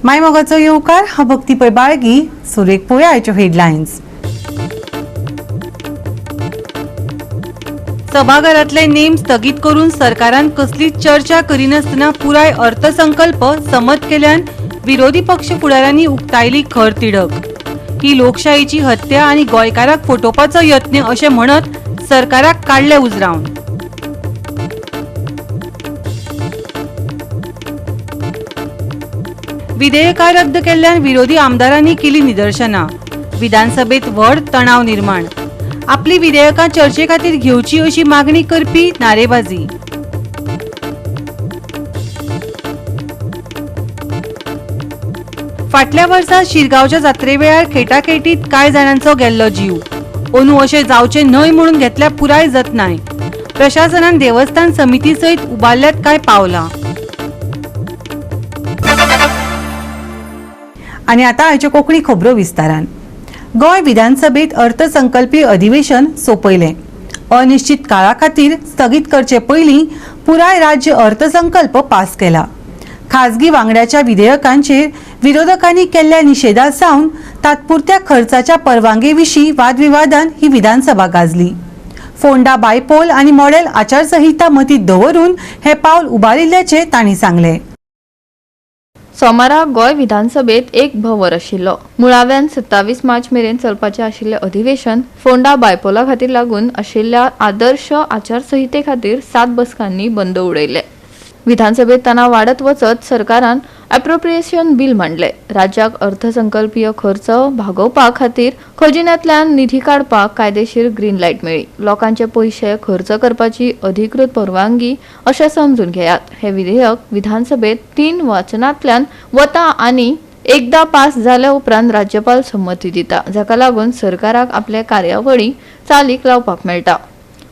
माय मोगाचो येवकार. हांव भक्ती पै बाळगी. सुरेख पळोवया आयच्यो हेडलायन्स. सभाघरातले नेम स्थगीत करून सरकारान कसलीच चर्चा करिनासतना पुराय अर्थसंकल्प संमत केल्यान विरोधी पक्ष फुडाऱ्यांनी उक्तायली खर तिडक. ही लोकशाहीची हत्या आनी गोंयकाराक फटोवपाचो यत्न अशें म्हणत सरकाराक काडले उजरावन. विधेयकां रद्द केल्ल्यान विरोधी आमदारांनी केली निदर्शनां. विधानसभेत व्हड तणाव निर्माण. आपली विधेयकां चर्चे खातीर घेवची अशी मागणी करपी नारेबाजी. फाटल्या वर्सा शिरगांवच्या जात्रे वेळार खेटाखेटीत कांय जाणांचो गेल्लो जीव. अंदू अशें जावचें न्हय म्हणून घेतल्या पुराय जतनाय. प्रशासनान देवस्थान समिती सयत उबारल्यात कांय पावलां. आनी आतां आयच्यो कोंकणी खबरो विस्तारान. गोंय विधानसभेत अर्थसंकल्पीय अधिवेशन सोंपयलें. अनिश्चित काळा खातीर स्थगीत करचे पयलीं पुराय राज्य अर्थसंकल्प पास केला. खाजगी वांगड्याच्या विधेयकांचेर विरोधकांनी केल्ल्या निशेधा सावन तात्पुरत्या खर्चाच्या परवानगे विशीं वादविवादान ही विधानसभा गाजली. फोंडा बायपोल आनी मॉडेल आचारसंहिता मतींत दवरून हें पावल उबारिल्ल्याचें तांणी सांगलें. सोमारा गोंय विधानसभेत एक भंवर आशिल्लो. मुळाव्यान 27 मार्च मेरेन चलपाचें आशिल्लें अधिवेशन फोंडा बायपोला खातीर लागून आशिल्ल्या आदर्श आचारसंहिते खातीर सात बसकांनी बंद उडयले. विधानसभेत तणाव वाडत वचत सरकारान अप्रोप्रिएशन बील मांडले. राज्याक अर्थसंकल्पीय खर्च भागोवपा खातीर खजिन्यांतल्यान निधी काडपाक कायदेशीर ग्रीन लायट मेळ्ळी. लोकांचे पयशे खर्च करपाची अधिकृत परवानगी अशें समजून घेयात. हे विधेयक विधानसभेत तीन वाचनांतल्यान वता आनी एकदा पास जाल्या उपरांत राज्यपाल संमती दिता, जाका लागून सरकाराक आपले कार्यावळी चालीक लावपाक मेळटा.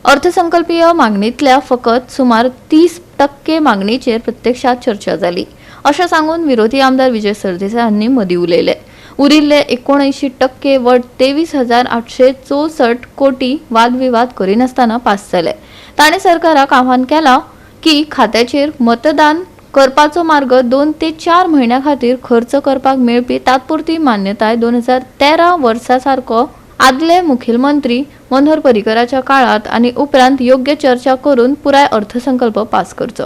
अर्थसंकल्पीय मागणीतल्या फकत सुमार 30% मागणीचेर प्रत्यक्षात चर्चा जाली अशें सांगून विरोधी आमदार विजय सरदेसाय हांणी मदीं उलयले. उरिल्ले 79% वट 23,864 कोटी वादविवाद करिनासतना पास जाले. ताणें सरकाराक आव्हान केलां की खात्याचेर मतदान करपाचो मार्ग 2 ते 4 म्हयन्यां खातीर खर्च करपाक मेळपी तात्पुरती मान्यताय 2013 वर्सा सारको आदले मुखेलमंत्री मनोहर पर्रीकराच्या काळात आनी उपरांत योग्य चर्चा करून पुराय अर्थसंकल्प पास करचो.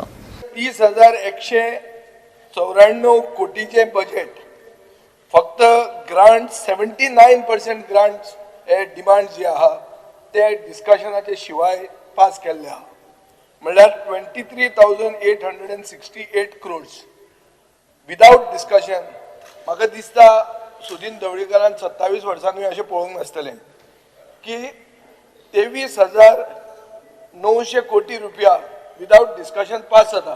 30,194 कोटीचें बजेट, फक्त ग्रांट, 79% ग्रांट्स हे डिमांड जे आहा ते डिस्कशनाचे शिवाय पास केल्ले आहा. म्हणल्यार 23,868 crores without discussion. म्हाका दिसता सुदीन ढवळीकारान 27 वर्सांकूय अशें पळोवंक नासतलें की 23,900 कोटी रुपया विदाउट डिस्कशन पास जाता.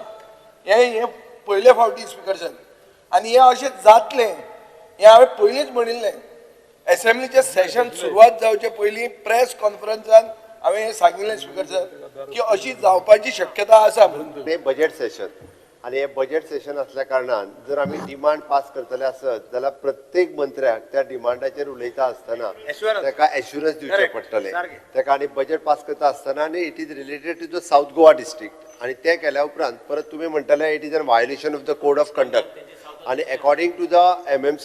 हें हें पयले फावटी, स्पिकर सर. आनी हें अशें जातलें हें हांवें पयलींच म्हणिल्लें. एसेंब्लीचें सेशन सुरवात जावचे पयलीं प्रेस कॉन्फरन्सान हांवें हें सांगिल्लें, स्पिकर सर, की अशी जावपाची शक्यता आसा म्हणून. हे बजेट सेशन आनी हे बजेट सेशन असल्या कारणान जर आमी डिमांड पास करतले आसत जाल्यार प्रत्येक मंत्र्याक त्या डिमांडाचेर उलयता आसतना ताका एश्युरन्स दिवचें पडटलें ताका. आनी बजेट पास करता आसतना आनी it is related to the South Goa district आनी तें केल्या उपरांत परत तुमी म्हणटले it is an violation of the code of conduct आनी according to the MMC,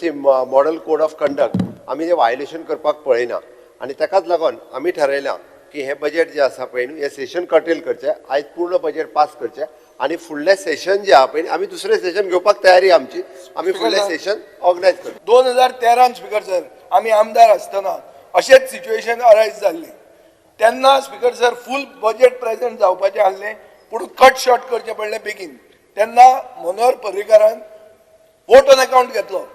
model code of conduct, आमी तें वायलेशन करपाक पळयना. आनी ताकाच लागून आमी ठरयलां की हें बजेट जें आसा पळय न्हू, हें सेशन कर्टेल करचें, आयज पूर्ण बजेट पास करचें आनी फुडलें सेशन जें आहा पळय, आमी दुसरें सेशन घेवपाक तयारी आमची. आमी फुडलें सेशन ऑर्गनायज करतले. 2013न, स्पिकर सर, आमी आमदार आसतना अशेंच सिच्युएशन अरायज जाल्लें. तेन्ना, स्पिकर सर, फूल बजेट प्रेझेंट जावपाचें आसलें, पूण कट शॉर्ट करचें पडलें बेगीन. तेन्ना मनोहर पर्रीकारान वोट ऑन अकाउंट घेतलो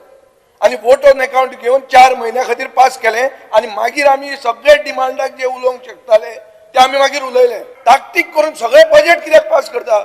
आनी वोट ऑन अकाउंट घेवन 4 म्हयन्या खातीर पास केलें आनी मागीर आमी सगळे डिमांडाक जे उलोवंक शकताले ते आमी मागीर उलयले. ताकतीक करून सगळें बजेट कित्याक पास करता?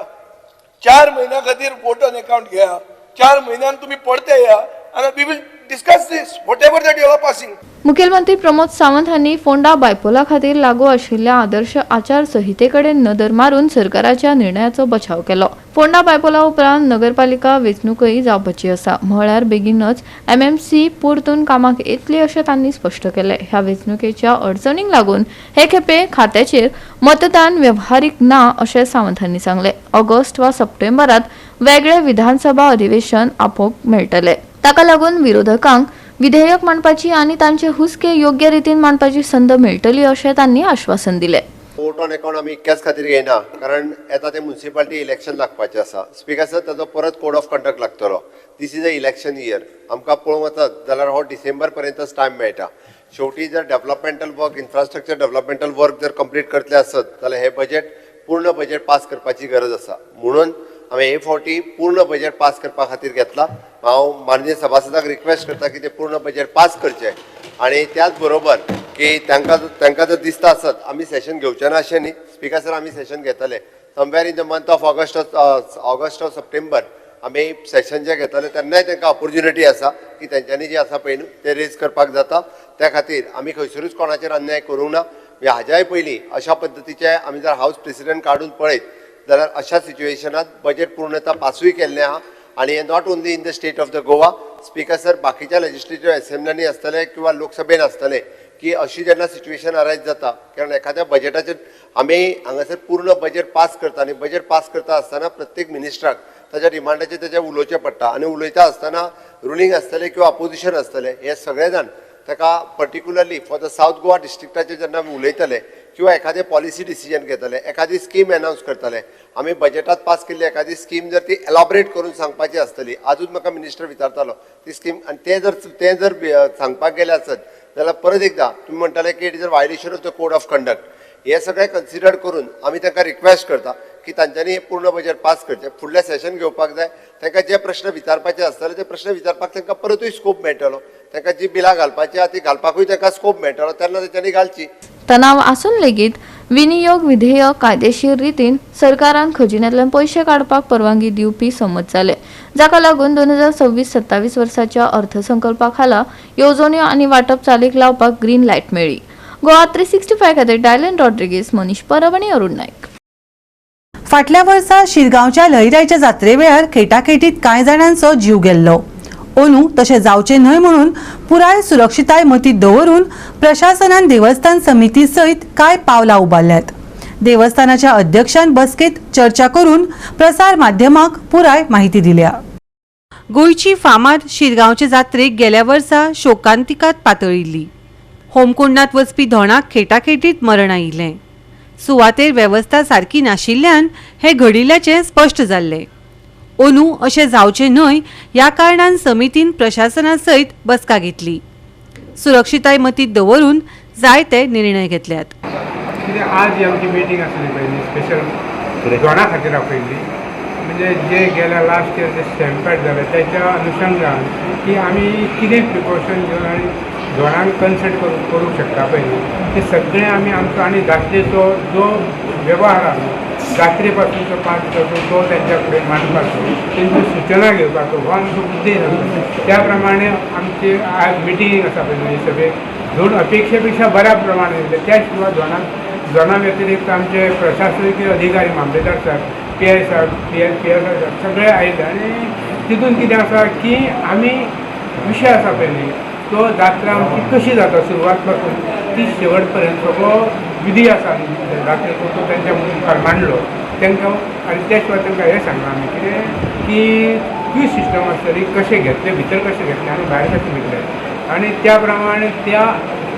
4 म्हयन्या खातीर वोट ऑन अकाउंट घेया, 4 म्हयन्यान तुमी परते या आनी we will discuss this, whatever that you are passing. मुखेलमंत्री प्रमोद सावंत हांणी फोंडा बायपोला खातीर लागू आशिल्ल्या आदर्श आचारसंहिते कडेन नदर मारून सरकाराच्या निर्णयाचो बचाव केलो. फोंडा बायपोला उपरांत नगरपालिका वेंचणूकय जावपाची आसा, म्हळ्यार बेगीनच एमएमसी परतून कामाक येतली अशें तांणी स्पश्ट केलें. ह्या वेंचणुकेच्या अडचणींक लागून हे खेपे खात्याचेर मतदान वेव्हारीक ना अशें सावंत हांणी सांगलें. ऑगस्ट वा सप्टेंबरात वेगळे विधानसभा अधिवेशन आपोवंक मेळटले. ताका लागून विरोधकांक विधेयक मांडपाची आनी तांचे हुस्के योग्य रितीन मांडपाची संद मेळटली अशें तांणी आश्वासन दिलें. वोट ऑन अकाउंट आमी इतक्याच खातीर घेयना कारण येता ते म्युन्सिपालिटी इलेक्शन लागपाचें आसा. स्पीकर सर, ताजो परत कोड ऑफ कंडक्ट लागतलो. This is a election year. आमकां पळोवंक वचत जाल्यार हो डिसेंबर पर्यंतच टायम मेळटा. शेवटी जर developmental work, infrastructure developmental work जर कंप्लीट करतले आसत जाल्यार हे बजेट, पूर्ण बजेट पास करपाची गरज आसा. म्हणून हांवें हे फावटी पूर्ण बजेट पास करपा खातीर घेतला. हांव माननीय सभासदाक रिक्वेस्ट करता की ते पूर्ण बजेट पास करचें आनी त्याच बरोबर की तांकां जर दिसता आसत आमी सेशन घेवचे ना अशें न्ही. स्पीकर सर, आमी सेशन घेतले somewhere in the month of August or September. आमी सेशन जे घेतले तेन्नाय तांकां ऑपोर्च्युनिटी आसा की तेंच्यांनी जे आसा पळय न्हू ते रेज करपाक जाता. त्या खातीर आमी खंयसरूच कोणाचेर अन्याय करूंक ना. म्हणजे हाज्याय पयलीं अशा पद्दतीचे आमी जर हावस प्रेसिडेंट काडून पळयत जाल्यार अशा सिच्युएशनात बजेट पूर्णता पासूय केल्लें आहा. आनी हें not only in the state of the Goa, speaker sir, बाकीच्या लेजिस्लेटिव्ह असेंब्ल्यांनी आसतले किंवा लोकसभेन आसतले की अशी जेन्ना सिच्युएशन अरायज जाता, कारण एखाद्या बजेटाचेर आमी हांगासर पूर्ण बजेट पास करता आनी बजेट पास करता आसतना प्रत्येक मिनिस्टराक ताच्या डिमांडाचेर तेजें उलोवचें पडटा. आनी उलयता आसतना रुलींग आसतलें किंवा अपोजिशन आसतलें, हे सगळे जाण ताका particularly for the South Goa डिस्ट्रिक्टाचेर जेन्ना आमी उलयतले किंवा एखादें पॉलिसी डिसिजन घेतले, एखादी स्कीम एनावन्स करतले, आमी बजेटात पास केल्ली एखादी स्कीम जर ती एलॉबरेट करून सांगपाची आसतली, आजूच म्हाका मिनिस्टर विचारतालो ती स्कीम, आनी तें जर सांगपाक गेलें आसत जाल्यार परत एकदां तुमी म्हणटाले की it is a violation of the code of conduct. हे सगळें कन्सिडर करून आमी तांकां रिक्वेस्ट करता की तांच्यांनी हे पूर्ण बजेट पास करचें. फुडलें सेशन घेवपाक जाय. तांकां जे प्रश्न विचारपाचे आसतले ते प्रश्न विचारपाक तांकां परतूय स्कोप मेळटलो. तांकां जी बिलां घालपाची आहा ती घालपाकूय तांकां स्कोप मेळटलो. तेन्ना तेंच्यांनी घालची. तणाव आसून लेगीत विनियोग विधेयक कायदेशीर रितीन सरकारान खजिन्यांतल्यान पयशे काडपाक परवानगी दिवपी संमत जाले, जाका लागून 2026-27 वर्साच्या अर्थसंकल्पा खाला येवजण्यो आनी वांटप चालीक लावपाक ग्रीन लायट मेळ्ळी. गोवा 365 खातीर डायलन रॉड्रिगीस, मनीष परब आनी अरुण नायक. फाटल्या वर्सा शिरगांवच्या लयराईच्या जात्रे वेळार खेटाखेटीत कांय जाणांचो जीव गेल्लो. अंदू तशें जावचें न्हय म्हणून पुराय सुरक्षिताय मतींत दवरून प्रशासनान देवस्थान समिती सयत कांय पावलां उबारल्यात. देवस्थानाच्या अध्यक्षान बसकेत चर्चा करून प्रसार माध्यमाक पुराय माहिती दिल्या. गोंयची फामाद शिरगांवचे जात्रेक गेल्या वर्सा शोकांतिकात पातळिल्ली. होमकुंडात वचपी धोणाक खेटाखेटीत मरण आयिल्लें. सुवातेर वेवस्था सारकी नाशिल्ल्यान हें घडिल्ल्याचें स्पश्ट जाल्लें. अंदू अशें जावचें न्हय ह्या कारणान समितीन प्रशासना सयत बसका घेतली. सुरक्षिताय मतींत दवरून जायते निर्णय घेतल्यात. कितें, आज ही आमची मिटींग आसली पयली स्पेशल धोणा खातीर आपयल्ली. म्हणजे जे गेल्या लास्ट इयर जे स्टॅम्पेड जाले त्याच्या अनुशंगान की आमी कितें प्रिकॉशन घेवन आनी धोणांक कन्सल्ट करूंक शकता पळय न्हू, ते सगळें आमी आमचो आनी जात्रेचो जो वेव्हार आसा, जात्रे पासूनचो 5 दिसाचो, तो तेंच्या फुडें मांडपाचो, तेंच्यो सुचना घेवपाचो, हो आमचो उद्देश आसा. त्या प्रमाणे आमची आज मिटींग आसा पळय न्हू, सगळे धोण अपेक्षे पेक्षा बऱ्या प्रमाणे येयले. त्या शिवाय धोणा व्यतिरिक्त आमचे प्रशासकीय अधिकारी, मामलेदार साहेब, P I Saheb, P I P S I साहेब सगळे आयले. आनी तितून कितें आसा की आमी विशय आसा पळय न्ही, तो जात्रा आमची कशी जाता सुरवात पासून ती शेवट पर्यंत सगळो विधी आसा जात्रेचो, तो तेंच्या मुखार मांडलो तांकां. आनी त्या शिवाय तांकां हें सांगलां आमी कितें की क्यू सिस्टम आसतली, कशें घेतलें भितर, कशें घेतलें आनी भायर कशें घेतलें, आनी त्या प्रमाणे त्या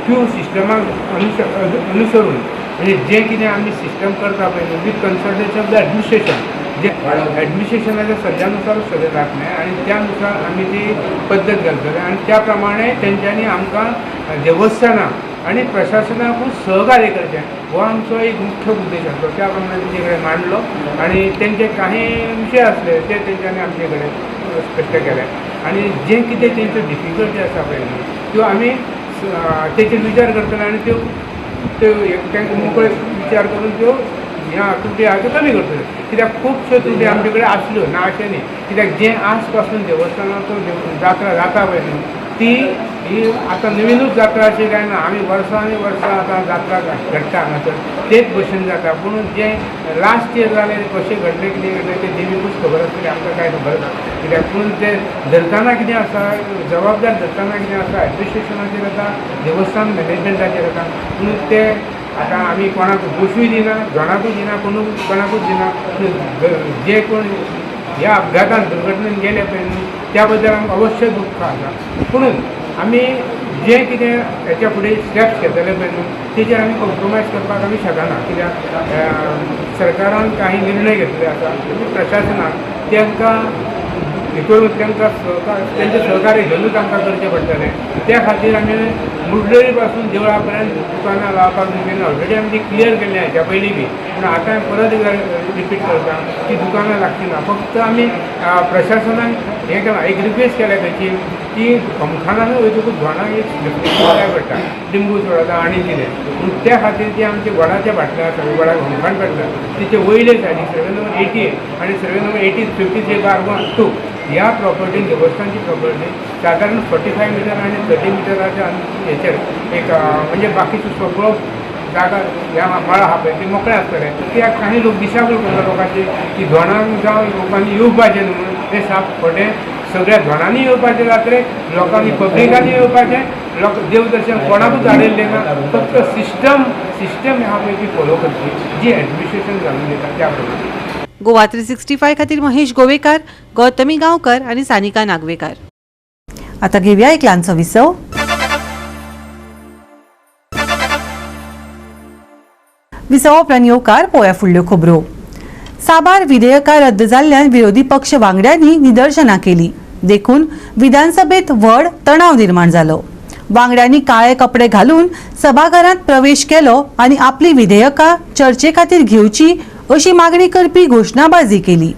क्यू सिस्टमाक अनुसरून, म्हणजे जें कितें आमी सिस्टम करता पळय न्हू, with consultation of the administration, जे एडमिनिस्ट्रेशनाच्या सल्ल्यानुसारूच सगळें जातलें आनी त्या नुसार आमी ती पद्दत घालतले. आनी त्या प्रमाणे तेंच्यांनी आमकां देवस्थानां आनी प्रशासनाकूय सहकार्य करचें हो आमचो एक मुख्य उद्देश आसलो. त्या प्रमाणे तेंचे कडेन मांडलो आनी तेंचे कांय विशय आसले ते तेंच्यांनी आमचे कडेन स्पश्ट केले. आनी जें कितें तेंच्यो डिफिकल्टी आसा पळय न्हू, त्यो आमी तेचेर विचार करतले आनी त्यो त्यो तांकां मोकळे विचार करून त्यो ह्या त्रुटी आहा त्यो कमी करतले. कित्याक खुबश्यो त्रुटी आमचे कडेन आसल्यो, ना अशें न्ही. कित्याक जें आज पासून देवस्थानाचो जात्रा जाता पळय न्हू, ती ही आतां नवीनूच जात्रा अशी काय ना. आमी वर्सां आनी वर्सां आतां जात्रा घडटा हांगासर, तेच भशेन जाता. पूण जें लास्ट इयर जालें, कशें घडलें, कितें घडलें, तें देवीकूच खबर आसतलें, आमकां कांय खबर ना. कित्याक पूण तें धरतना कितें आसा, जबाबदार धरतना कितें आसा, एडमिनिस्ट्रेशनाचेर येता, देवस्थान मॅनेजमेंटाचेर येता. पूण ते आतां आमी कोणाक दोशूय दिना, कोणाकूय दिना, कोणूक कोणाकूच दिना. पूण जे कोण ह्या अपघातान, दुर्घटनेन गेले पळय न्हू. त्या बद्दल आमकां अवश्य दुख्ख आसा. पुणून आमी जें कितें हेच्या फुडें स्टेप्स घेतले पळय न्हू तेजेर आमी कॉम्प्रोमायज करपाक आमी शकना, कित्याक सरकारान काही निर्णय घेतले आसा प्रशासनान तांकां हे करून तांकां सहकार तेंचें सहकार्य घेवनूच आमकां करचें पडटलें. त्या खातीर आमी मुडलरी पासून देवळा पर्यंत दुकानां लावपाक दिवचें ना. ऑलरेडी आमी ती क्लियर केल्ली हेच्या पयलीं बी, पूण आतां परत एकदां रिपीट करता की दुकानां लागची ना. फक्त आमी प्रशासनान हें केलां, एक रिक्वेस्ट केल्या खंयची की अमखानान वयतकूच धोणाक एक जाय पडटा, लिंबू सोडा आनी कितें, पूण त्या खातीर ती आमचे वडाचे बाटले आसा, वडाक होमखाण पडटा तिचे वयले सायडीक सर्वे नंबर 88 आनी सर्वे नंबर 1853/1 2 ह्या प्रॉपर्टीन देवस्थानची प्रॉपर्टी सादारण 45 मिटर आनी 30 मिटराच्या हेचेर एक म्हणजे बाकीचो सगळो जागा ह्या मळा आहा पळय ती मोकळें आसतलें. कित्याक काही लोक दिशाभूल करता लोकांची की धोणांक जावं लोकांनी येवपाचें न्हू म्हणून, तें साप खोटें. सगळ्या धोणांनी येवपाचें जात्रेक, लोकांनी पब्लिकांनी येवपाचें, लोक देवदर्शन कोणाकूच हाडिल्लें ना. फक्त सिस्टम सिस्टम आहा पळय ती फॉलो करची जी एडमिनिस्ट्रेशन घालून दिता त्या प्रमाणे. गोवा 365 खातीर महेश गोवेकार, गौतमी गांवकर आनी सानिका नागवेकार. आता घेऊया एक ल्हानसो विसव. विसवा उपरांत येवकार पोळ्या फुडल्यो खबरो. साबार विधेयकां रद्द जाल्ल्यान विरोधी पक्ष वांगड्यांनी निदर्शनां केली, देखून विधानसभेत व्हड तणाव निर्माण जालो. वांगड्यांनी काळे कपडे घालून सभाघरांत प्रवेश केलो आनी आपली विधेयकां चर्चे खातीर घेवची अशी मागणी करपी घोशणाबाजी केली.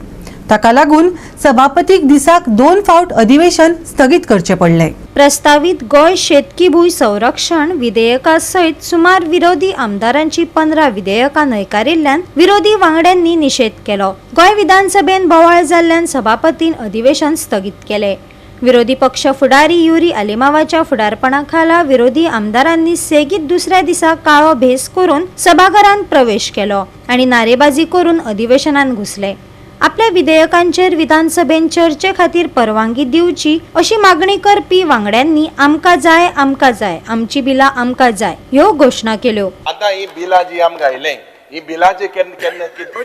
ताका लागून सभापतीक दिसाक 2 फावट अधिवेशन स्थगीत करचें पडलें. प्रस्तावित गोंय शेतकी भूंय संरक्षण विधेयका सयत सुमार विरोधी आमदारांची 15 विधेयकां न्हयकारिल्ल्यान विरोधी वांगड्यांनी निशेध केलो. गोंय विधानसभेन बोवाळ जाल्ल्यान सभापतीन अधिवेशन स्थगीत केलें. विरोधी पक्ष फुडारी युरी आलेमावाच्या फुडारपणा खाला विरोधी आमदारांनी सेगीत दुसऱ्या दिसा काळो भेस करून सभाघरांत प्रवेश केलो आनी नारेबाजी करून अधिवेशनात घुसले. आपल्या विधेयकांचेर विधानसभेन चर्चे खातीर परवानगी दिवची अशी मागणी करपी वांगड्यांनी आमकां जाय आमकां जाय आमची बिलां आमकां जाय ह्यो घोशणा केल्यो. आतां ही बिलां जी आमकां घायले ही बिलाचे केन्ना केन्ना कितें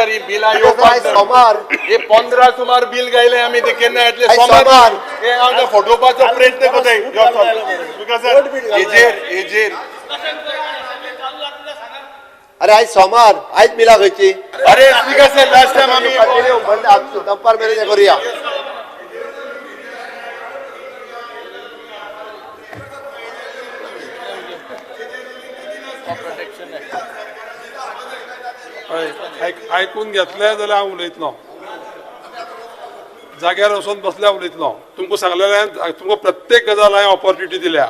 ही बिलां येवपाक हे 15 सुमार बिल गायले आमी, ते केन्ना येतले सोमार हे आमकां फटोवपाचो प्रयत्न करताय. हेजेर हेजेर अरे आयज सोमार, आयज बिलां खंयची? अरे स्पीकर सर लास्ट टायम आमी दनपार मेरेन करुया. आयकून घेतले जाल्यार हांव उलयतलो, जाग्यार वचून बसल्यार उलयतलो. तुमकां सांगलेलें, तुमकां प्रत्येक गजाल हांवें ऑपॉर्च्युनिटी दिल्या,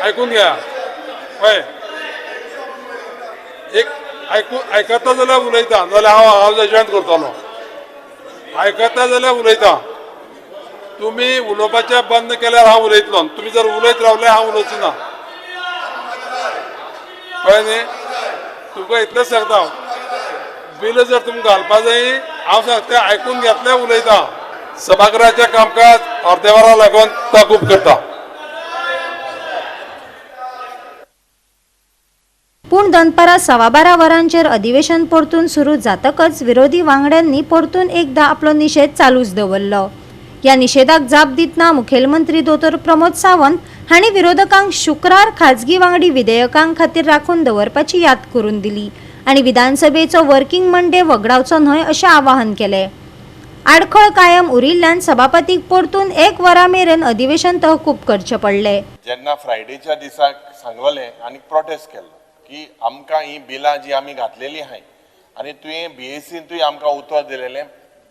आयकून घ्या. हय एक आयकता जाल्यार उलयता, नाजाल्यार हांव हांव जॉयन करतलो. आयकता जाल्यार उलयता, तुमी उलोवपाचें बंद केल्यार हांव उलयतलो, तुमी जर उलयत रावल्यार हांव उलोवचो ना. कळ्ळें न्ही? तुमकां इतलेंच सांगता, बिल जर तुमकां घालपा जाय हांव सांगता आयकून घेतलें उलयता. सभाघराचें कामकाज अर्दे वरां लागून तहकूब करता. पूण दनपारां 12:15 वरांचेर अधिवेशन परतून सुरू जातकच विरोधी वांगड्यांनी परतून एकदा आपलो निशेध चालूच दवरलो. ह्या निशेधाक जाप दितना मुखेलमंत्री दोतोर प्रमोद सावंत हांणी विरोधकांक शुक्रार खाजगी वांगडी विधेयकां खातीर राखून दवरपाची याद करून दिली आनी विधानसभेचो वर्किंग मंडे वगडावचो न्हय अशें आवाहन केलें. आडखळ कायम उरिल्ल्यान सभापतीक परतून 1 वरा मेरेन अधिवेशन तहकूब करचें पडलें. जेन्ना फ्रायडेच्या दिसाक सांगलें आनी प्रोटेस्ट केल्लो की आमकां ही बिलां जी आमी घातलेली आहाय आनी तुवें बीएसीन तुवें आमकां उतर दिलेलें,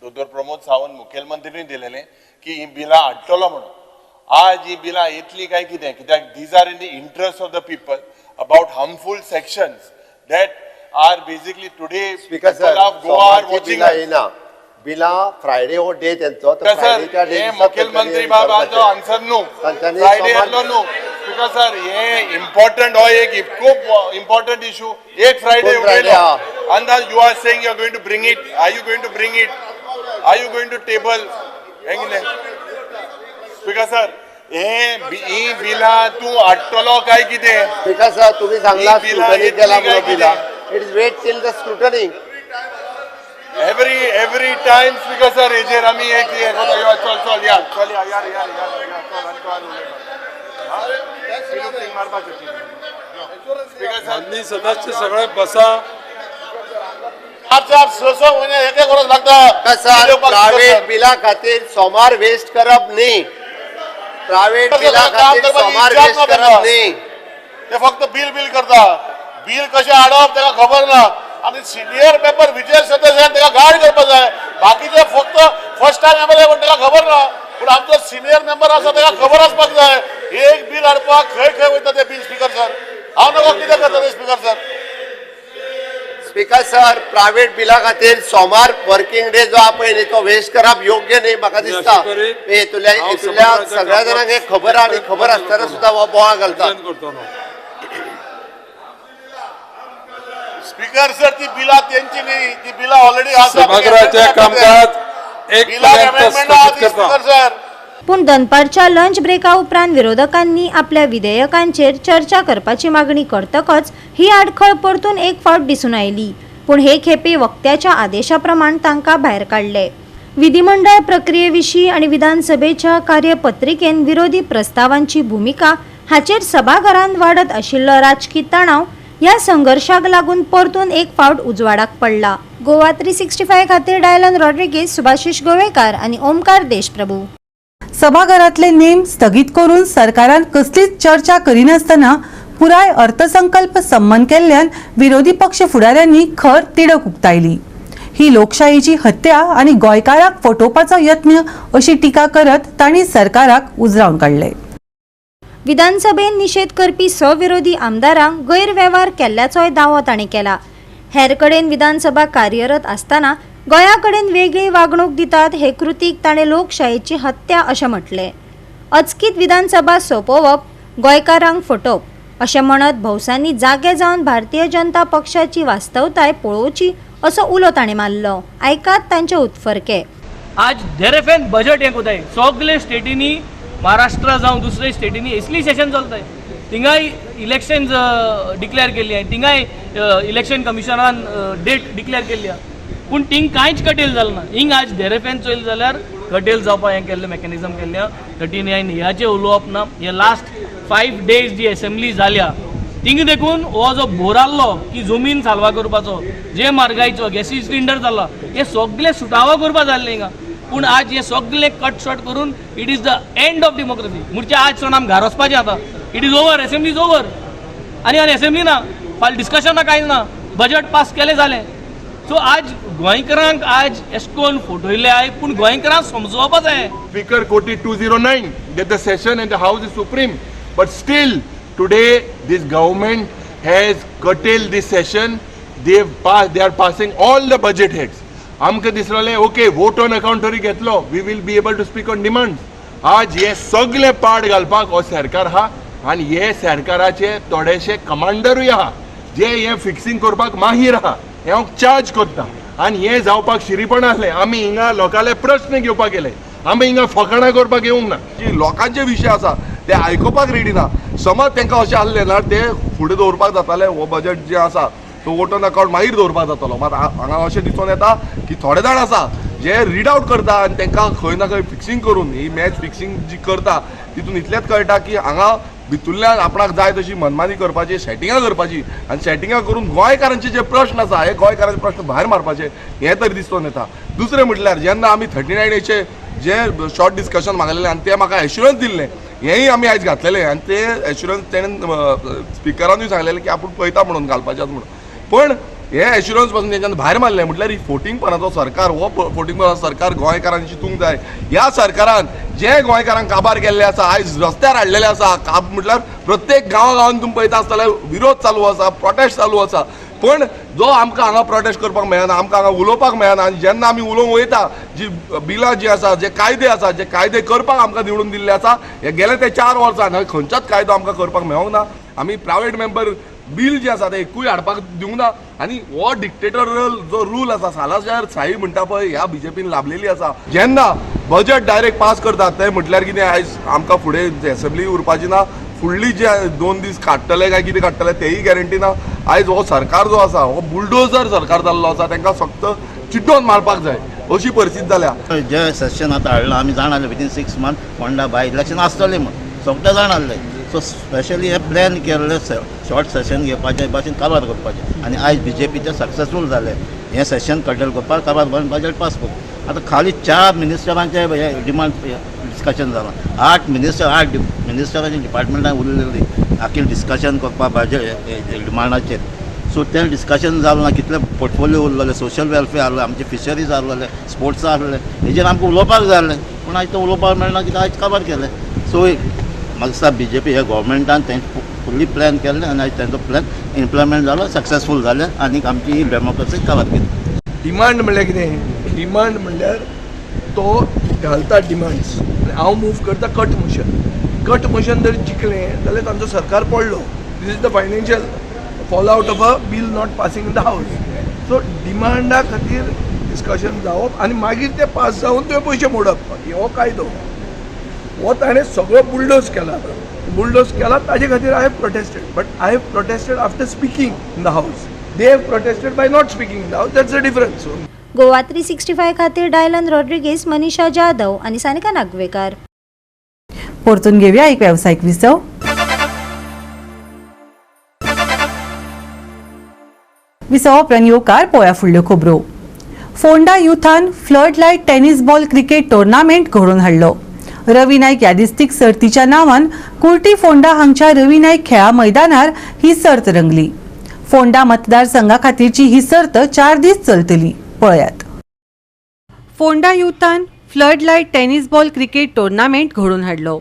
दोतोर प्रमोद सावंत मुखेलमंत्रीनूय दिलेलें की ही बिलां हाडटलो म्हणून. आज ही बिलां येतली काय कितें, कित्याक these are in the interest of the people about harmful sections that are basically today speaker sir of Goa are watching. येना बिलां फ्रायडे हो डे तेंचो, हे मुखेलमंत्री बाब आजो आन्सर न्हू, फ्रायडे येतलो न्हू. स्पीकर सर हे इम्पॉर्टंट हो एक खूब इम्पॉर्टंट इशू. एक फ्रायडे उलयलो अंदाज you are saying you are going to bring it, are you going to bring it, are you going to table हें कितें? स्पीकर सर हे ही बिलां तूं हाडटलो काय कितें? स्पीकर सर तुमी सांगला स्क्रुटनी केला म्हणून बिलां, it is wait till the scrutiny. Every time speaker sir हेजेर आमी एक चल चल या चल या यार यार यार चल आनी कोण उलयता माननीय सदस्य सगळे बसा. 4 4 6 6 महिने एक एक वर्स लागता. प्रायव्हेट बिला खातीर सोमार वेस्ट करप न्ही. प्रायव्हेट बिला खातीर सोमार वेस्ट करप न्ही. ते फक्त बिल बिल करता. बिल कशें हाडप ताका खबर ना. आनी सिनियर मेंबर विजय सदस्यान ताका गायड करपाक जाय. बाकीचे फक्त फर्स्ट टायम एमएलए पण ताका खबर ना. पूण आमचो सिनियर मेंबर आसा ताका खबर आसपाक जाय. एक बिल हाडपाक खंय खंय वयता ते बिल स्पीकर सर. हांव नको कितें करता ते speaker sir. Speaker sir private बिला खातीर सोमार वर्किंग डे जो आहा पळय न्ही तो वेस्ट करप योग्य न्ही म्हाका दिसता. हेतुल्या सगळ्या जाणांक हे खबर आनी खबर आसतना सुद्दां हो बोवाळ घालता. स्पीकर सर ती बिलां तेंची न्ही, ती बिलां ऑलरेडी आसा. सभागृहाचे कामकाज एक पर्यंत स्थगीत करता. सर पूण दनपारच्या लंच ब्रेका उपरांत विरोधकांनी आपल्या विधेयकांचेर चर्चा करपाची मागणी करतकच ही आडखळ परतून एक फावट दिसून आयली. पूण हे खेपे वक्त्याच्या आदेशा प्रमाण तांकां भायर काडले. विधिमंडळ प्रक्रियेविशीं आनी विधानसभेच्या कार्यपत्रिकेन विरोधी प्रस्तावांची भुमिका हाचेर सभाघरांत वाडत आशिल्लो राजकी तणाव ह्या संघर्शाक लागून परतून एक फावट उजवाडाक पडला. गोवा 365 खातीर डायलन रॉड्रिगेज, सुभाषिश गोवेकार आनी ओमकार देशप्रभू. सभाघरातले नेम स्थगीत करून सरकारान कसलीच चर्चा करिनासतना पुराय अर्थसंकल्प संमत केल्ल्यान विरोधी पक्ष फुडाऱ्यांनी खर तिडक उक्तायली. ही लोकशाहीची हत्या आनी गोंयकाराक फटोवपाचो यत्न अशी टिका करत तांणी सरकाराक उजरावन काडले. विधानसभेन निशेध करपी 6 विरोधी आमदारांक गैरवेव्हार केल्ल्याचोय दावो तांणी केला. हेर कडेन विधानसभा कार्यरत आसतना गोंया कडेन वेगळी वागणूक दितात हे कृतीक ताणें लोकशायेची हत्या अशें म्हटलें. अचकीत विधानसभा सोंपोवप गोंयकारांक फटोवप अशें म्हणत भौसांनी जागे जावन भारतीय जनता पक्षाची वास्तवताय पळोवची असो उलो ताणें मारलो. आयकात तांचे उत्फर्के. आज धेरेफेन बजेट हें कोताय सगळे स्टेटींनी, महाराष्ट्र जावं दुसरे स्टेटींनी असली सेशन चलताय. थिंगाय इलेक्शन डिक्लेअर केल्ली आहा, थिंगाय इलेक्शन कमिशनान डेट डिक्लेअर केल्ली आहा, पूण थिंग कांयच कटेल जालें ना. हिंग आज धेरेफेन चोयल जाल्यार कटेल जावपाक हें केल्लें मॅकॅनिजम केल्लें. 39 ह्याचें उलोवप ना. हे लास्ट 5 डेज जी एसेंब्ली जाल्या थिंग देखून हो जो बोर आहलो की जमीन साल्वा करपाचो, जे म्हारगायचो गॅसी सिलिंडर जाला, हे सगळे सुटावो करपा जाल्लें हिंगा. पूण आज हे सगळे कट शॉर्ट करून it is the end of democracy. म्हणजे आज सोन आम घर वचपाचें आतां. It is over, assembly is over. आनी आनी एसेंब्ली ना, फाल्यां डिस्कशन ना, कांय ना, बजेट पास केलें जालें. सो आज गोंयकारांक आज एशकोन फटयले आहाय, पूण गोंयकारांक समजोवपा जाय. Speaker quoted 209 that the session and the house is supreme, but still today this government has curtailed this session. They are passing all the budget heads. आमकां दिसलें ओके वोट ऑन अकाउंट तरी घेतलो, we will be able to speak on demand. आज हे सगळे पाड घालपाक हो सरकार आहा आनी हे सरकाराचे थोडेशे कमांडरूय आहा जे हे फिक्सिंग करपाक माहीर आहा. हें हांव चार्ज करता आनी हें जावपाक शिरीपण आसलें. आमी हिंगा लोकांले प्रश्न घेवपाक गेले, आमी हिंगा फकाणां करपाक येवंक ना. जी लोकांचे विशय आसा ते आयकुपाक रेडी ना. समज तांकां अशें आसलें ना ते फुडें दवरपाक जाताले. हो बजेट जे आसा तो वोट ऑन अकाउंट मागीर दवरपाक जातालो. मात हांगा अशें दिसून येता की थोडे जाण आसा जे रीड आवट करता आनी तांकां खंय ना खंय फिक्सिंग करून ही मॅच फिक्सिंग जी करता तितून इतलेंच कळटा की हांगा भितुल्ल्यान आपणाक जाय तशी मनमानी करपाची, सेटिंगां करपाची आनी सेटिंगां करून गोंयकारांचे जे प्रश्न आसा हे गोंयकारांचे प्रश्न भायर मारपाचे हें तरी दिसून येता. दुसरें म्हटल्यार जेन्ना आमी 39 जे शॉर्ट डिस्कशन मागलेलें आनी तें म्हाका एश्युरन्स दिल्लें, हेंय आमी आयज घातलेलें आनी ते एश्युरन्स तेणें स्पिकरानूय सांगलेलें की आपूण पळयता म्हणून घालपाचें म्हणून. पण हे एश्युरन्स पासून तेंच्यान भायर मारलें. म्हटल्यार ही फोटिंगपणाचो सरकार, हो फोटिंगपणाचो सरकार गोंयकारांनी चिंतूंक जाय. ह्या सरकारान जे गोंयकारांक काबार केल्ले आसा, आयज रस्त्यार हाडलेले आसा. म्हटल्यार प्रत्येक गांवा गांवान तुमी पळयता आसतले विरोध चालू आसा, प्रोटेस्ट चालू आसा. पण जो आमकां हांगा प्रोटेस्ट करपाक मेळना, आमकां हांगा उलोवपाक मेळना आनी जेन्ना आमी उलोवंक वयता जी बिलां जी आसा, जे कायदे आसा, जे कायदे करपाक आमकां निवडून दिल्ले आसा, हे गेले ते 4 वर्सां खंयचोच कायदो आमकां करपाक मेळोंक ना. आमी प्रायवेट मेंबर बील जे आसा ते एकूय हाडपाक दिवंक ना. आनी हो डिक्टेटोरियल जो रूल आसा, सालाजार शाही म्हणटा पळय, ह्या बीजेपीन लाभलेली आसा. जेन्ना बजेट डायरेक्ट पास करतात ते म्हटल्यार कितें आयज आमकां फुडें एसेंब्ली उरपाची ना, फुडली जे 2 दीस काडटले काय कितें काडटले तेय गॅरंटी ना. आयज हो सरकार जो आसा हो बुलडोजर सरकार जाल्लो आसा. तांकां फक्त चिड्डोन मारपाक जाय अशी परिस्थिती जाल्या. जे सेशन आतां हाडलां आमी जाण आसले within 6 month Ponda by election आसतलें म्हूण सगळे जाण आसले. सो स्पेशली हे प्लॅन केल्ले शॉर्ट सेशन घेवपाचें भाशेन काबार करपाचें आनी आयज बीजेपीचे सक्सेसफूल जाले हें सेशन कंट्रोल करपाक काबार करून बजेट पास करप. आतां खाली 4 मिनिस्टरांचे हे डिमांड डिस्कशन जालां, 8 मिनिस्टर 8 मिनिस्टरांचे डिपार्टमेंटां उरलेली आखी डिस्कशन करपाक बजेट डिमांडाचेर. सो तें डिस्कशन जालें ना, कितले पोर्टफोलियो उरलेले, सोशल वेलफेअर आहले, आमचे फिशरीज आहलेले, स्पोर्ट्स आहले, हेजेर आमकां उलोवपाक जाय आहलें पूण आयज तें उलोवपाक मेळना कित्याक आयज काबार केलें. सो म्हाका दिसता बी जे पी हे गव्हर्मेंटान तें फुल्ली प्लॅन केल्लें आनी आयज तेंचो प्लॅन इम्प्लिमेंट जालो, सक्सेसफूल जालें आनी आमची ही डेमोक्रेसी काबार केली. डिमांड म्हणल्यार कितें? डिमांड म्हणल्यार तो घालता डिमांड्स, हांव मूव करता कट मोशन. कट मोशन जर जिखलें जाल्यार तांचो सरकार पडलो. This is the financial fall out of a bill not passing in the house. So डिमांडा खातीर डिस्कशन जावप आनी मागीर ते पास जावन तुवें पयशे मोडप, हो कायदो. हो ताणें सगळो बुलडोज केला. बुलडोज केला ताजे खातीर I have protested, but I have protested after speaking in the house. They have protested by not speaking in the house. That's the difference. Goa 365 खातीर डायलन रॉड्रिगेज, मनीषा जाधव आनी सानिका नागवेकार. परतून घेवया एक वेवसायीक विसव. विसव उपरांत येवकार पळोवया फुडल्यो खबरो. Ponda युथान flood light tennis ball cricket tournament घडोवन हाडलो. रवी नायक यादिस्तीक सर्तीच्या नांवान कुर्टी फोंडा हांगच्या रवी नायक खेळा मैदानार ही सर्त रंगली. फोंडा मतदारसंघा खातीरची ही सर्त 4 दीस चलतली. पळयात. Ponda युथान flood light tennis ball cricket tournament घडोवन हाडलो.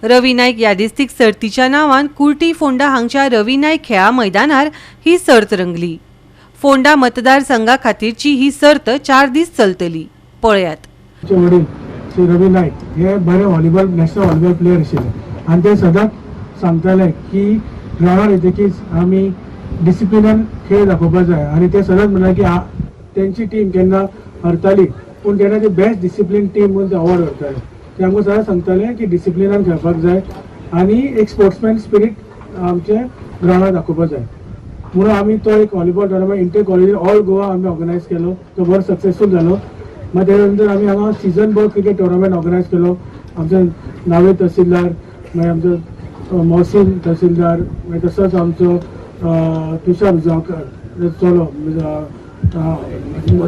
रवी नायक यादिस्तीक सर्तीच्या नांवान कुर्टी फोंडा हांगच्या रवी नायक खेळा मैदानार ही सर्त रंगली. फोंडा मतदारसंघा खातीरची ही सर्त 4 दीस चलतली. पळयात. वडील श्री रवी नायक हे बरे व्हॉलीबॉल नॅशनल व्हॉलीबॉल प्लेयर आशिल्ले आनी ते सदांच सांगताले की ग्रावंडार येतकीच आमी डिसिप्लिनान खेळ दाखोवपाक जाय आनी ते सदांच म्हणटाले की तेंची टीम केन्ना हरताली पूण तेन्ना ती बेस्ट डिसिप्लीन टीम म्हणून ते अवॉर्ड व्हरताले. ते आमकां सदांच सांगताले की डिसिप्लिनान खेळपाक जाय आनी एक स्पोर्ट्समॅन स्पिरीट आमचे ग्रावंडार दाखोवपाक जाय म्हणून आमी तो एक volleyball tournament inter college all Goa आमी ऑर्गनायज केलो. तो बरो सक्सेसफूल जालो. मागीर तेच्या नंतर आमी हांगा season ball cricket tournament organise केलो. आमचे नावे तहसीलदार, मागीर आमचो मोहसीन तहसीलदार, मागीर तसोच आमचो तुषार उजगांवकर चलो,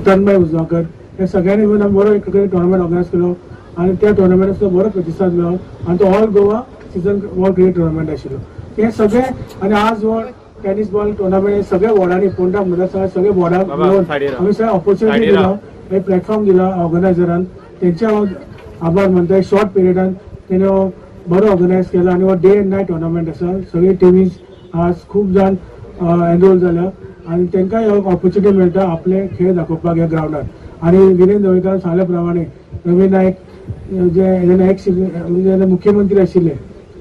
तन्मय उजगांवकर, हे सगळ्यांनी येवन आमी बरो एक क्रिकेट टुर्नामेंट ऑर्गनायज केलो आनी त्या टुर्नामेंटाचो बरो प्रतिसाद मेळ्ळो आनी तो all Goa season ball cricket tournament आशिल्लो. हे सगळे आनी आज हो टेनीस बॉल टुर्नामेंट सगळ्या वॉर्डांनी फोंडा मतदारसंघात सगळे वॉर्डांक मेळून आमी सगळे ऑपॉर्च्युनिटी दिला, एक प्लॅटफॉर्म दिला ऑर्गनायझरान. तेंचे हांव आभार मानता. शॉर्ट पिरियडान तेणे हो बरो ऑर्गनायज केला आनी हो डे एंड नायट टुर्नामेंट आसा. सगळी टिमीज आज खूब जाण एनरोल जाल्या आनी तांकांय ऑपॉर्च्युनिटी मेळटा आपले खेळ दाखोवपाक ह्या ग्रावंडार. आनी विरेंद्र ढवळीकारान सांगल्या प्रमाणे रवी नायक जे एक्स म्हणजे मुख्यमंत्री आशिल्ले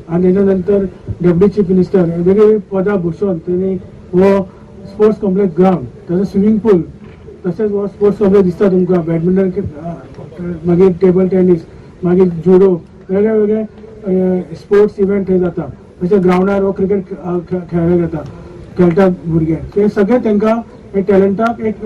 आनी तेच्या नंतर डेप्युटी चीफ मिनिस्टर वेगवेगळी पदां भूषोवन तेणी हो स्पोर्ट्स कॉम्प्लेक्स ग्रावंड, तसोच स्विमींग पूल, तशेंच हो स्पोर्ट्स कॉम्प्लेक्स दिसता तुमकां, बॅडमिंटन, मागीर टेबल टेनीस, मागीर जुडो, वेगळे वेगळे स्पोर्ट्स इव्हेंट थंय जाता. तशें ग्रावंडार हो क्रिकेट खेळ्ळे जाता, खेळटा भुरगे. ते सगळे तांकां एक टॅलंटाक एक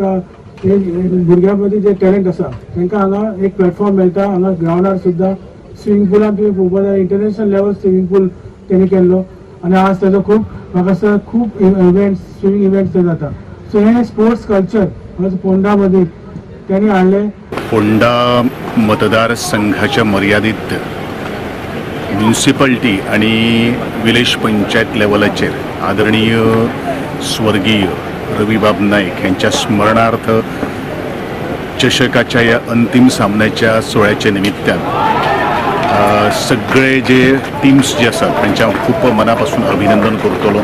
भुरग्यां मदीं जे टॅलंट आसा तांकां हांगा एक प्लॅटफॉर्म मेळटा. हांगा ग्रावंडार सुद्दां स्विमींग पुलान तुमी पळोवपाक जाय इंटरनॅशनल लेवल स्विमींग पूल तेणी केल्लो आनी आज ताजो खूब म्हाका दिसता खूब इव्हेंट्स स्विमींग इव्हेंट्स थंय जाता. सो हे स्पोर्ट्स कल्चर फोंडा मदीं तेणी हाडलें. फोंडा मतदारसंघाच्या मर्यादीत म्युनिसिपालिटी आणि विलेज पंचायत लेवलाचेर आदरणीय स्वर्गीय रविबाब नाईक यांच्या स्मरणार्थ चषकाच्या या अंतिम सामन्याच्या सोहळ्याच्या निमित्तान सगळे जे टीम्स जे आसात तांच्या हांव खूब मनापासून अभिनंदन करतलो.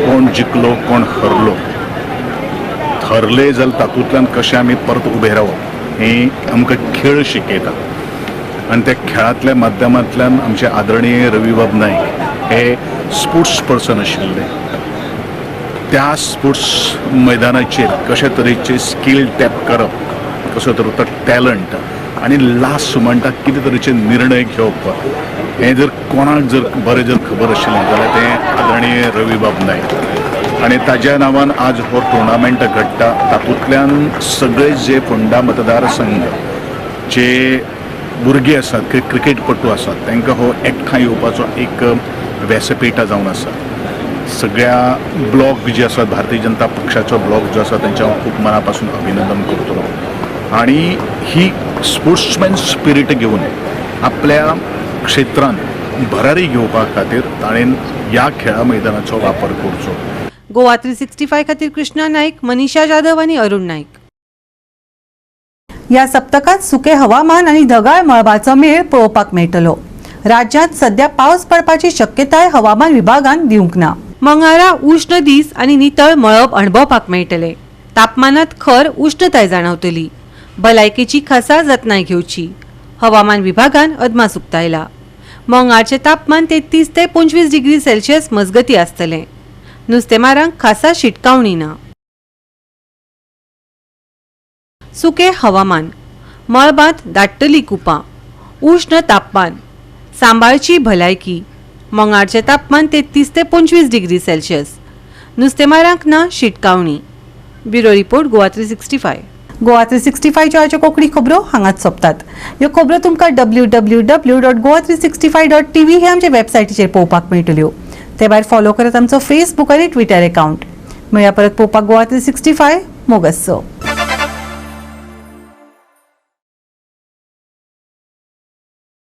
कोण जिखलो कोण हरलो, हरले जाल्यार तातूंतल्यान कशें आमी परत उबे रावप हें आमकां खेळ शिकयता आनी त्या खेळांतल्या माध्यमांतल्यान आमचे आदरणीय रविबाब नाईक हे स्पोर्ट्स पर्सन आशिल्ले. त्या स्पोर्ट्स मैदानाचेर कशे तरेचे स्कील टॅप करप, कसो तरेचो टॅलंट आनी लास्ट म्हणटा कितें तरेचे निर्णय घेवप हें जर कोणाक जर बरें जर खबर आशिल्लें जाल्यार तें आदरणीय रविबाब नाईक. आनी ताज्या नांवान आज हो टुर्नामेंट घडटा. तातूंतल्यान सगळे जे फोंडा मतदारसंघ जे भुरगे आसात, क्रिकेटपटू आसात, तांकां हो एकठांय येवपाचो एक व्यासपीठा जावन आसा. सगळ्या ब्लॉक जे आसात, भारतीय जनता पक्षाचो ब्लॉक जो आसा, तांचें हांव खूब मना पासून अभिनंदन करतलो. आनी ही स्पोर्ट्समॅन स्पिरीट घेवन आपल्या क्षेत्रान भरारी घेवपा खातीर ताणें ह्या खेळा मैदानाचो वापर करचो. गोवा 365 खातीर कृष्णा नाईक, मनीषा जाधव आनी अरुण नाईक. ह्या सप्तकांत सुके हवामान आनी ढगाळ मळबाचो मेळ पळोवपाक मेळटलो. राज्यांत सध्या पावस पडपाची शक्यताय हवामान विभागान दिवंक ना. मंगळारा उश्ण दीस आनी नितळ मळब अणभवपाक मेळटले. तापमानात खर उश्णताय जाणवतली. भलायकेची खासा जतनाय घेवची, हवामान विभागान अदमास उक्तायला. मंगळारचें तापमान 33 ते 25 डिग्री सेल्सियस मजगती आसतलें. नुस्तेमारांक खासा शिटकावणी ना. सुके हवामान, मळबांत दाट्टली कुपां, उश्ण तापमान, सांबाळची भलायकी. मंगळारचें तापमान 33 ते 25 डिग्री सेल्सियस. नुस्तेमारांक ना शिटकावणी. Bureau report, Goa 365. Goa 365च्यो आयच्यो कोंकणी खबरो हांगाच सोंपतात. ह्यो खबरो तुमकां www.goa365.tv हे आमचे वेबसायटीचेर पळोवपाक मेळटल्यो. ते भायर फॉलो करात आमचो फेसबूक आनी ट्विटर एकावंट. मेळया परत पळोवपाक गोवा 365. मोगस्सो.